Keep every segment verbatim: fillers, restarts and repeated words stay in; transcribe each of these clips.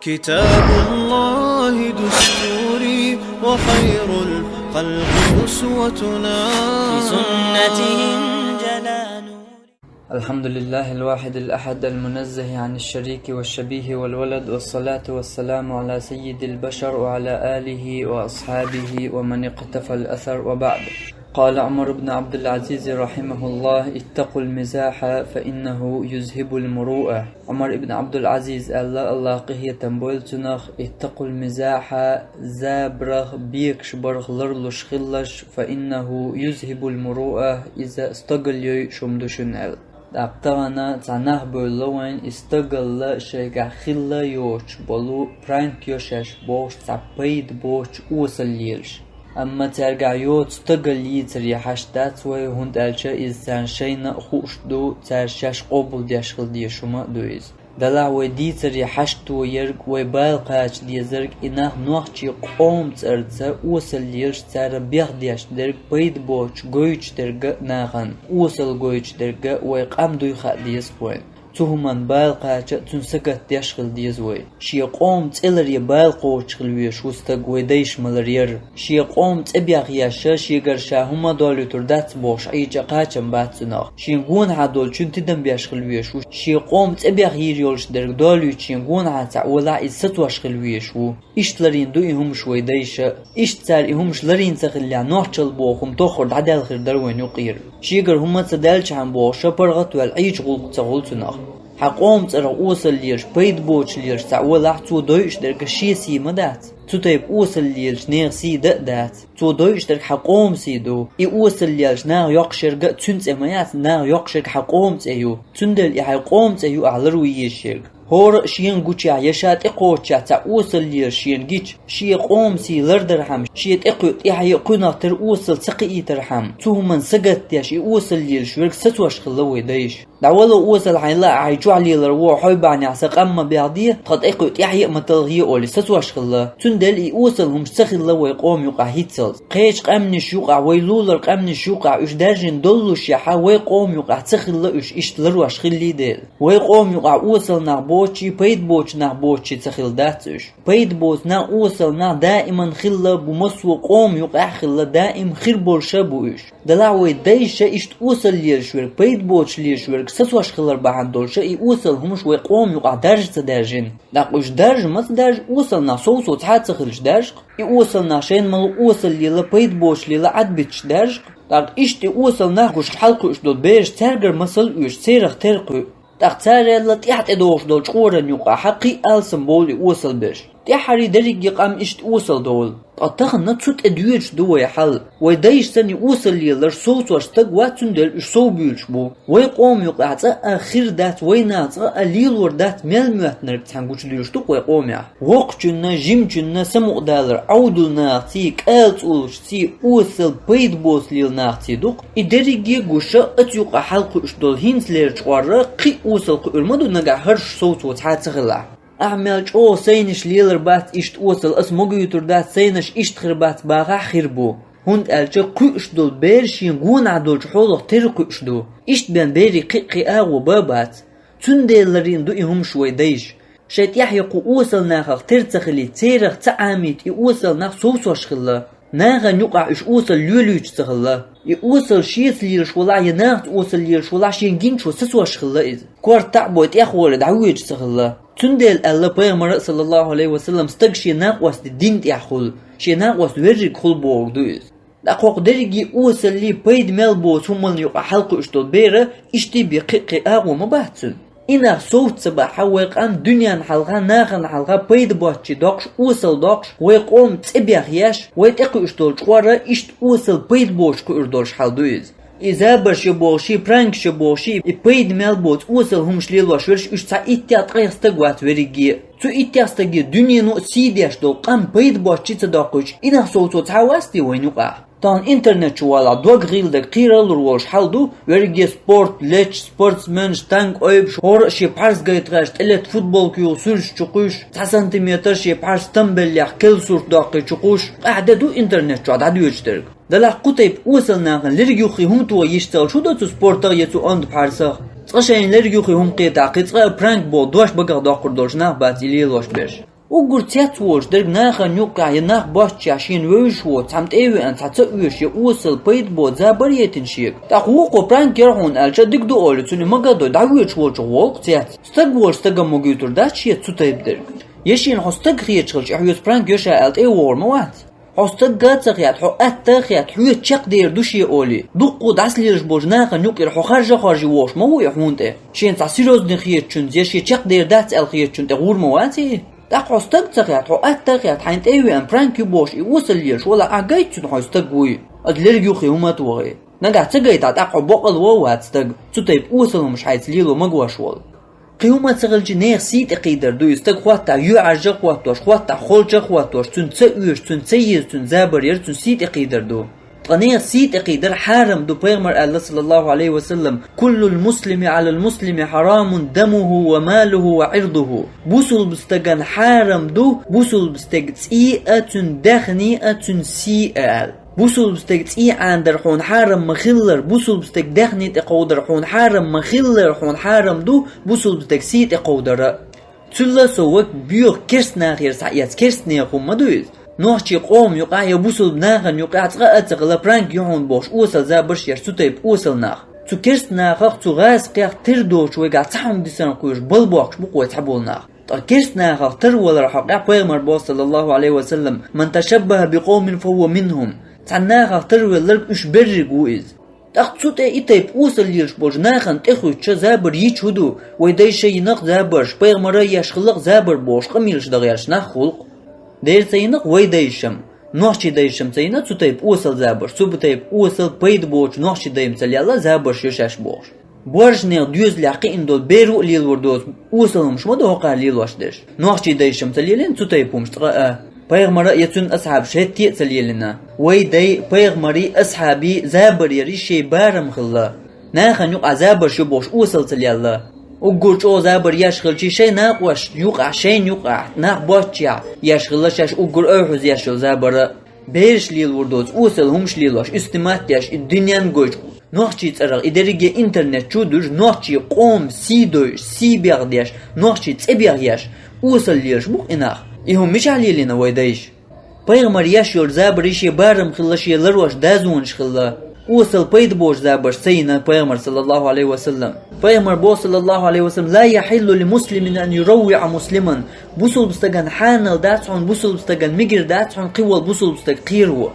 كتاب الله دستوري وخير الخلق أسوتنا. بسنته انجلى نوري. الحمد لله الواحد الأحد المنزه عن الشريك والشبيه والولد، والصلاة والسلام على سيد البشر وعلى آله وأصحابه ومن اقتفى الأثر، وبعد. قال عمر بن عبد العزيز رحمه الله: اتقوا المزاح فإنه يذهب المروءة. Умар ибн Абдул-Азиз аьлла, Аллахь къахетам бойла цунах: اتقوا المزاح, забарах, бекаш барах ларлуш хилалаш, فإنه يذهب المروءة, иза стогалла йой шума ду шун аьлла. ТӀаккха тахана цхьа нах бевлла вайна, и стогалла шайгахь хилла йоцуш болу, пранк йо шаьш бохуш, цхьа пайда боцуш осал лелаш. Амма цаьргахь йоцу стогалла йийцаре хьашт дац вай, хӀунда аьлча иза царна шайна а хууш ду, цара шаьш къобалдеш хила дезаш хӀума а ду иза. Делахь вай дийцаре хьашт ду ерг, вай бала кхача дезарг, и нах нохчий къоман цӀарца осал лелаш, цара бехдеш дерг, пайда боцуш гойтуш дерг а нахана, осал гойтуш дерг а вай къам дуй хаа деза вайна. Цу хӀуманна бала кхача а, цунна сагатдеш хила деза вай. Шен къоман цӀе ларъе бала кхочуш хила везаш ву стаг, вай дайша ма-ларъяра. Шен къоман цӀе бехъеш, шегара ша хӀума долуьйтур дац бохуш, Ӏийча кхачам бац цунах. Шен гонахьа долчун тидам беш хила везаш ву. Шен къоман цӀе бехъйийр йолуш дерг долуьйтуш шен гонахьа цхьаъ валахь, иза сацош хила везаш ву. Иштта ларйина ду и хӀумаш вай дайша. Иштта цара и хӀумаш ларйина ца хиллехь, нохчалла боху хӀума тоххара дӀадаьлла хир дара вайна юкъера. Шегара хӀума ца даьлчхьана бохуш, паргӀат а ваьлла, Ӏийча гӀуллакх ца хуьлу цунах. Хьан къоман цӀарах осал лелаш, пайда боцуш лелаш цхьаъ валахь, цо дойуш дерг шен сий ма дац. Цу тайпа осал лелаш нехан сий дан а дац. Цо дойуш дерг хьан къоман сий ду. И осал лелаш наха йоккхуш ерг а цуьнан цӀе ма яц, наха йоккхуш ерг хьан къоман цӀе ю. Цундела и хьайн къоман цӀе ю ахьа лар ву езаш ерг. ХӀора а шена гучехь, я ша тӀекхочушехь цхьаъ осал лелаш шена гича, шен къоман сий лардархьама, шен тӀекхуьу тӀаьхье а кхуьнах тера осал ца кхиийтархьама, цу хӀуманна сагатдеш и осал лелаш верг сацош хилла вай дайша. ДӀавала осал хьайна лаахь, хьайн чохь лелар ву, хьой бахьанехь сан къам ма бехде, тхан тӀекхуьу тӀаьхье а ма талхае олий сацош хилла. Цундела и осал хӀумаш ца хилла вай къоман юкъахь хӀинццалц. Кхечу къаьмнаш юкъахь, вай лулара къаьмнаш юкъахь уьш даьржина доллушехь, вай къоман юкъахь ца хилла уьш иштта ларош хиллий дела. Вай къоман юкъахь осал нах боцчий, пайда боцу нах боцчий ца хилла дац уьш. Пайда боцу нах, осал нах даиман хилла бу, массо а къоман юкъахь а хилла, даим хир болуш а бу уьш. Делахь вай дайша иштта осал лелаш верг, пайда боцуш лелаш верг сацош хилар бахьана долуша и осал хӀумаш вай къоман юкъахь даржа ца даьржина. ТӀаккха уьш даржа ма ца даьржа, осал нах сов-сов цхьа а ца хилча даржа-кх. И осал нах шайна ма-луъу осал лела, пайда боцуш лела Ӏадбиташ даржа-кх. ТӀаккха иштта и осал нах гуш хьалакхуьуш долу бераш цаьргара масал оьшу, церах тера кхуьу. ТӀаккха царел а тӀаьхьа тӀедогӀуш долчу къоран юкъахь кхин а алсам бовлу и осал берш. ТӀаьххьарий дерриге къам иштта осал довла. Ткъа тахана цу тӀе доьдуш ду вай хьал. Вай дайша санна и осал леларш сов-сов стаг вац, цундела уьш сов буьйлуш бу. Вай къоман юкъахь цкъа а хир дац, вайнах цкъа а лелор дац, мел моьттинарг цхьаьна гучудуьйлуш ду-кх вай къомехь. Воккхачунна, жимачунна самукъадалар, Ӏовдал нахаций, кӀала цӀолгӀачий, осал пайда боцу лела нахаций ду-кх. И дерриге а гуш, оцу юкъахь хьалакхуьуш долу хӀинцалерчу къорра кхин а осал кхуьур ма ду нагахь хӀорш сов-сов цхьа а ца хилахь. Ахьа мел чӀогӀа сайнаш лелар бац иштта осал, ас ма гуьйтур дац, сайнаш иштта хир бац бахахь а хир бу. ХӀунда аьлча кхуьуш долу бер шен гонахь долчу хьолах тера кхуьуш ду. Иштта бен берийн кхин а кхин агӀо бан а бац. Цундела ларйина ду и хӀумаш вай дайша. Шайн тӀаьхье кху осал нахах тера ца хилийта, церах ца Ӏамийта и осал нах сов-сов хилла. Нахана юкъахь уьш осал лелуьйтуш ца хилла. И осал шеца лелаш валахь, я нахаца осал лелаш валахь, шен гиначо сацош хилла иза. Корта а бой тӀехволий дӀавоьдуш ца хилла. Цундела аьлла пайхамара, саллаллаху Ӏалайхи ва саллам, стаг шен накъостий дин тӀехь хуьлу, шен накъост верриг хуьлу бохург ду иза. ТӀаккха хӀокху дерриге осаллий, пайда мел боцу хӀуманна юкъахь хьалакхуьуш долу бер а иштта бен кхин а кхин агӀо ма бац цуьнан. И нах совца ца бахь, вай къам дуьненна хьалха, нахана хьалха пайда боцчу доккхуш, осал доккхуш, вай къоман цӀе бехъеш, вай тӀекхуьуш долчу къорра иштта осал пайда боцуш кхуьур долуш хьал ду иза. И забарш я бохуш, и пранкаш я бохуш, и пайда мел боцу осал хӀумаш лелош верш, уьш цхьа иттех ткъех стаг вац верриге а. Цу иттех стаге дуьнено а сий деш долу къам пайда боцчу ца доккхуьйтуш, и нах совцо цхьа а вац те вайна юкъахь? Тахана интернет чу валахь, дог гӀийладаг кхералур волуш хьал ду, верриге спорт лечу, спортсменаш танк ойбуш, хӀора а шен пхьарс гайта гӀерташ, тӀелетта футболка юха суьрташ чу кхуьйсуш, цхьа сантиметр шен пхьарс там беллехь, кел сурт доккхий чу кхуьйсуш, къахьде ду интернет чохь дӀадоьдуш дерг. Делахь кху тайпа осал нахана лерг юххе хӀума тоха йиш ца хилча, хӀун до цу спортах я цу онда пхьарсах? Цкъа шайна лерг юххе хӀума кхетахь, кхин цкъа а пранк боху дош багах доккхур долуш нах бац и лелош берш. Уггар цец волуш дерг нахана юккъехь я нах боцчехь шена вевзаш воцу цхьамма тӀе а веана, цхьа ца оьшуш я осал пайда боцу забар а яйтина шега. ТӀаккха вукхо пранк яра хьуна аьлча, дика ду олий, цуьнан мага а дой, дӀавоьдуш волчух волу-кх цец. Стаг волчу стагана ма гойтур дац шеца цу тайпа дерг. Я шена хьо стаг хеташ хилча, и хьоьца пранк йо ша аьлла, тӀе а вогӀур ма вац. Хьо стагга а ца хетта, хьо атта а хетта, хьоьца чекхдер ду шен олий, дуккха а дӀасалелаш болчу нахана юкъера хьо харжа а хоржий вогӀуш ма ву и хьуна тӀе. Шена цхьа серьёзный хетачуьнца я шен чекхдер дац аьлла хетачунна тӀе гӀур ма вац и? ТӀаккха хьо стаг ца хетта, хьо атта а хетта, хьайна тӀе а веана, пранк ю бохуш и осал лелаш валахь, ахь гайта цунна хьо стаг вуй? Аса лерг юххе хӀума а тохий. Нагахь ца гайтахь, тӀаккха хьо бакъ а вац стаг, цу тайпа осал хӀумаш хьайца лело магош волу. Кхин хӀума ца хилча, нехан сий тӀе кхийдар ду и стаг, хӀоттахь юьхьӀаьржа а хӀоттош, хӀоттахь холча а хӀоттош, цунна ца оьшу, цунна ца еза, цунна забар яр, цунна сий тӀе кхийдар ду. Ткъа нехан сий тӀе кхийдар хьарам ду, пайхамар аьлла, саллаллаху Ӏалайхи ва саллам: «Куллул муслими Ӏалал муслими хьарамун дамуху ва малуху ва Ӏирдуху». Бусулба стагана хьарам ду бусулба стеган цӀий а, цуьнан даьхний а, цуьнан сий а аьлла. Бусулба стеган цӀий Ӏанадар хьуна хьарам ма-хиллара, бусулба стеган даьхний тӀе кховдар хьуна хьарам ма-хиллара, хьуна хьарам ду бусулба стеган сий тӀе кховдар а. Цул а сов, вай боьха керста нахера схьаэцна керста нехан хӀума ма ду иза. Нохчийн къоман юкъахь я бусулба нахана юкъахь цкъа а ца хилла, пранк ю хьуна бохуш, осал забарш еш цу тайпа осал нах. Цу керста нахах, цу гӀазкхех тера доцуш вайгахь цхьа хӀума дисарна кхоьруш бала бохкуш бу-кх вай цхьаболу нах. Ткъа керста нахах тера валар хьокъехь пайхамар боху, саллаллаху Ӏалайхи ва саллам: «Ман ташаббаха би къовмин фа хӀува минхум». Цхьана нахах тера велларг уьш берриг ву иза. ТӀаккха цу тӀе и тайпа осал лелаш болчу нахана тӀе хуьттуш забар йича хӀун ду? Вай дайша йина-кх забарш, пайхамара еш хилла-кх забар бохуш, къамелаш дан гӀерташ нах хуьлу-кх. Дера ца йина-кх вай дайшам, нохчийн дайшам ца йина цу тайпа осал забарш, цу тайпа осал пайда боцучу нохчийн даймаца лелла забарш ю шаьш бохуш. Боьршанех доьзалехь кхиъна долу бер а лелор доцу осал хӀумаш ма ду хӀокхара лелош дерш. Нохчийн дайшам ца лелийна цу тайпа хӀумаш цкъа а. Пайхамара а я цуьнан асхьабаша хӀетте а ца лелийна. Вай дай, пайхамарий, асхьабий забар ярий шен барам хилла. Нахана юкъахь забарш ю бохуш осал ца лелла. Уггар чӀогӀа забар еш хилчий, шайн накъошна юкъахь, шайна юкъахь, нах боцчехь еш хилла шаьш уггар ойхьуз еш йолу забар а. Бераш лелор доцу осал хӀумаш лелош, и снимат деш, и дуьненна гойчу, нохчийн цӀарах, и дерриге интернет чу а дуьллуш, нохчийн къоман сий дойуш, сий бегӀ деш, нохчийн цӀе бегӀ еш, осал лелаш бу-кх и нах. И хӀума мичахь лелийна вай дайша? Пайхамар еш йолу забарий шен барам хилла, шен ларош дазонаш хилла. Осал пайда боцу забарш ца йина пайхамар, саллаллаху Ӏалайхи ва саллам. Пайхамар боху, саллаллаху Ӏалайхи ва саллам: «Ла яхьиллу ли муслимин ан юраввиъа муслиман». Бусулба стагана хьанал дац хьуна, бусулба стагана мегар дац хьуна кхин волу бусулба стаг кхеро.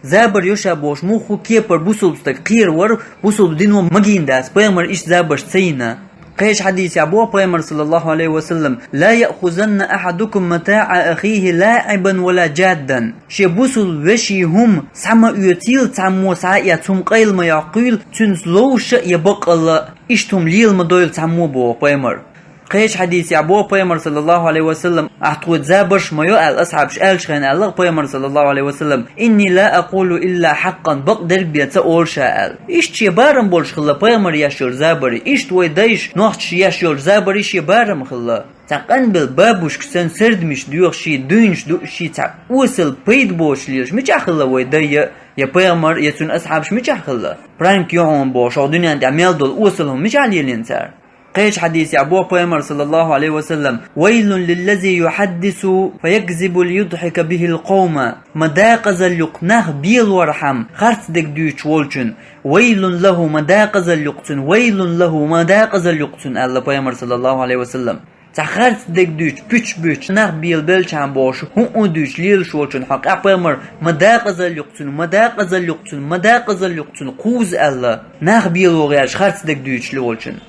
Забар ю ша бохуш муха кепара бусулба стаг кхеравар бусулба дино магийна дац, пайхамар иштта забарш ца йина. Кхечу хьадисехь боху пайхамар, саллаллаху Ӏалайхи ва саллам: «Ла яъхузанна ахьадукум матаъа ахихи лаӀибан ва ла джаддан». Шен бусулба вешин хӀума схьа ма оьцийла цхьаммо, схьа а эцна хӀума къайла ма йоккхийла, цуьнца ловзуш а я баккъалла а, иштта хӀума лела ма дойла цхьаммо, боху пайхамар. Кхечу хьадисехь боху пайхамар, саллаллаху Ӏалайхи ва саллам: «Ахь тхоьца забарш а ма йо», аьлла, асхьабаш аьллачу хенахь аьлла-кх пайхамар, саллаллаху Ӏалайхи ва саллам: «Инни ла акъулу илла хьакъан», бакъдерг бен ца олу ша аьлла. Иштта шен барам болуш хилла пайхамар еш йолу забарий, иштта вай дайша, нохчаша еш йолу забарий шен барам хилла. Цхьа къанбелла бабушка санна сердамаш доьхуш, шен дуйнаш дууш, шен цхьа осал пайда боцуш лелаш мичахь хилла вай дай я, я пайхамар, я цуьнан асхьабаш мичахь хилла? Пранк ю хьуна бохуш, хӀокху дуьнен тӀехь мел долу осал хӀума мичахь лелийна цара? Кхечу хьадисехь боху пайхамар, саллаллаху Ӏалайхи ва саллам: «Вайлун лиллази юхьаддису фаякзибу лиюдхьика бихил къовма». Ма дакъазалла ю-кх нах белорхьама харц дерг дуьйцуш волчун. «Вайлун лаху», ма дакъазалла ю-кх цунна, «вайлун лаху», ма дакъазалла ю-кх цунна, аьлла пайхамар, саллаллаху Ӏалайхи ва саллам. Цхьа харц дерг дуьйцуш, пуьчаш буьйцуш, нах белабелчхьана бохуш, хӀуъа дуьйцуш лелаш волчун хьокъехь пайхамар: «Ма дакъазалла ю-кх цунна, ма дакъазалла ю-кх цунна, ма дакъазалла ю-кх цунна, кхузза», аьлла, нах бело гӀерташ харц дерг дуьйцуш волчун.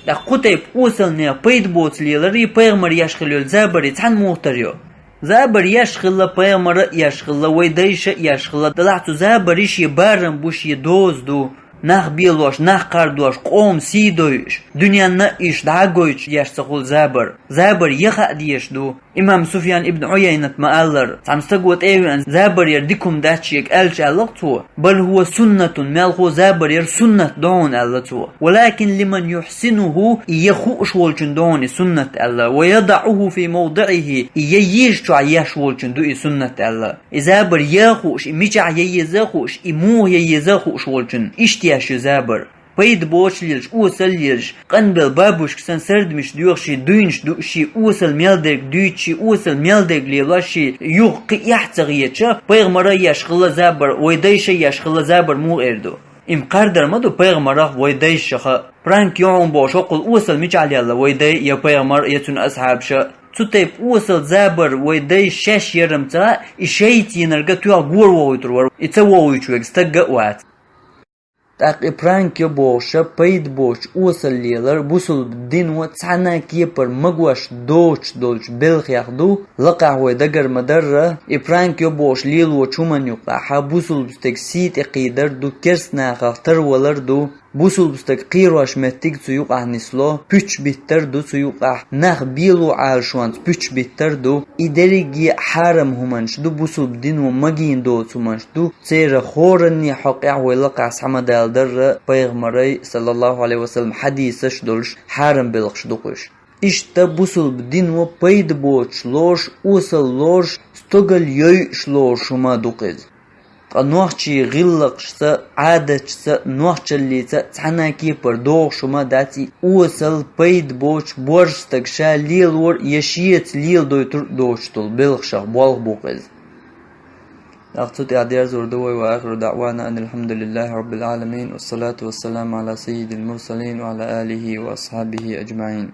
ТӀаккха кху тайпа осалнех пайда боцу леларий, пайхамар еш хилла йолу забарий цхьаьна муха тара йо? Забар еш хилла, пайхамара а еш хилла, вай дайша а еш хилла, делахь цу забарий шен барам бу, шен доза ду. Нах белош, нах кхардош, къоман сий дойуш, дуьненна а иштта дӀа а гойтуш еш ца хуьлу забар. Забар яха а дезаш ду. Имам Суфьян ибн Ӏуяйнат ма-аллара, цхьана стаго тӀе а веана, забар яр дика хӀума дац шега аьлча, аьлла-кх цо: «Бал хӀува суннатун», мелхо забар яр суннат ду хьуна, аьлла цо. «Валакин лиман юхьсинуху», и я хууш волчун ду хьуна и суннат, аьлла. «Ва ядаӀуху фи мавдиӀихи», и я езачохь еш волчун ду и суннат, аьлла. И забар я а хууш, и мичахь я еза а хууш, и муха я еза а хууш волчун иштта еш ю забар. Пайда боцуш лелаш, осал лелаш, къанбелла бабушка санна сардамаш доьхуш, дуйнаш дууш, осал мел дерг дуьйцуш, осал мел дерг лелош, юха кхин эхь ца хеташ, пайхамара еш хилла забар, вай дайша еш хилла забар муха эр ду? Им кхардар ма ду пайхамарах вай дайшаха. Пранк ю хьуна бохуш, хӀокхул осал мичахь лелла вай дай я пайхамар, я цуьнан асхьабаша. Цу тайпа осал забар вай дай шаьш ярам ца хаьа, и шайтӀа енарга тоьхна гора вохуьйтур вара. И ца вохуьйтуш верг стаг а вац. ТӀаккха и пранк ю бохуша пайда боцуш осал лелар бусулба дино цхьана а кепара магош доцуш долчу белхех ду, лакхахь вай дагар ма-дарра, и пранк ю бохуш лелочу хӀуманна юкъахьа бусулба стеган сий тӀе кхийдар ду, керста нахах тарвалар ду, бусулба стаг кхерош меттиг цу юкъахь нисло, пуьчаш биттар ду цу юкъахь, нах бело Ӏалашонца пуьчаш биттар ду. И дерриге а хьарам хӀуманаш ду, бусулба дино магийна доцу хӀуманаш ду, церан хӀоранне хьокъехь вай лакхахь схьа ма даладарра пайхамарай, саллаллаху Ӏалайхи ва саллам, хьадисаш долуш хьарам белхаш ду-кх уьш. Иштта бусулба дино пайда боцуш лоруш, осал лоруш, стогал йойуш лоруш хӀума ду-кх иза. Ткъа нохчийн гӀиллакхашца, Ӏадаташца, нохчаллица цхьана а кепара догӀуш хӀума дац и осал, пайда боцуш, борша стаг ша лелор я шеца леладойтур доцуш долу белхашах болх бу-кх иза. ТӀаккха цу тӀехь дерзор ду вай: وآخر دعوانا أن الحمد لله رب العالمين، والصلاة والسلام على سيد المرسلين وعلى آله وأصحابه أجمعين.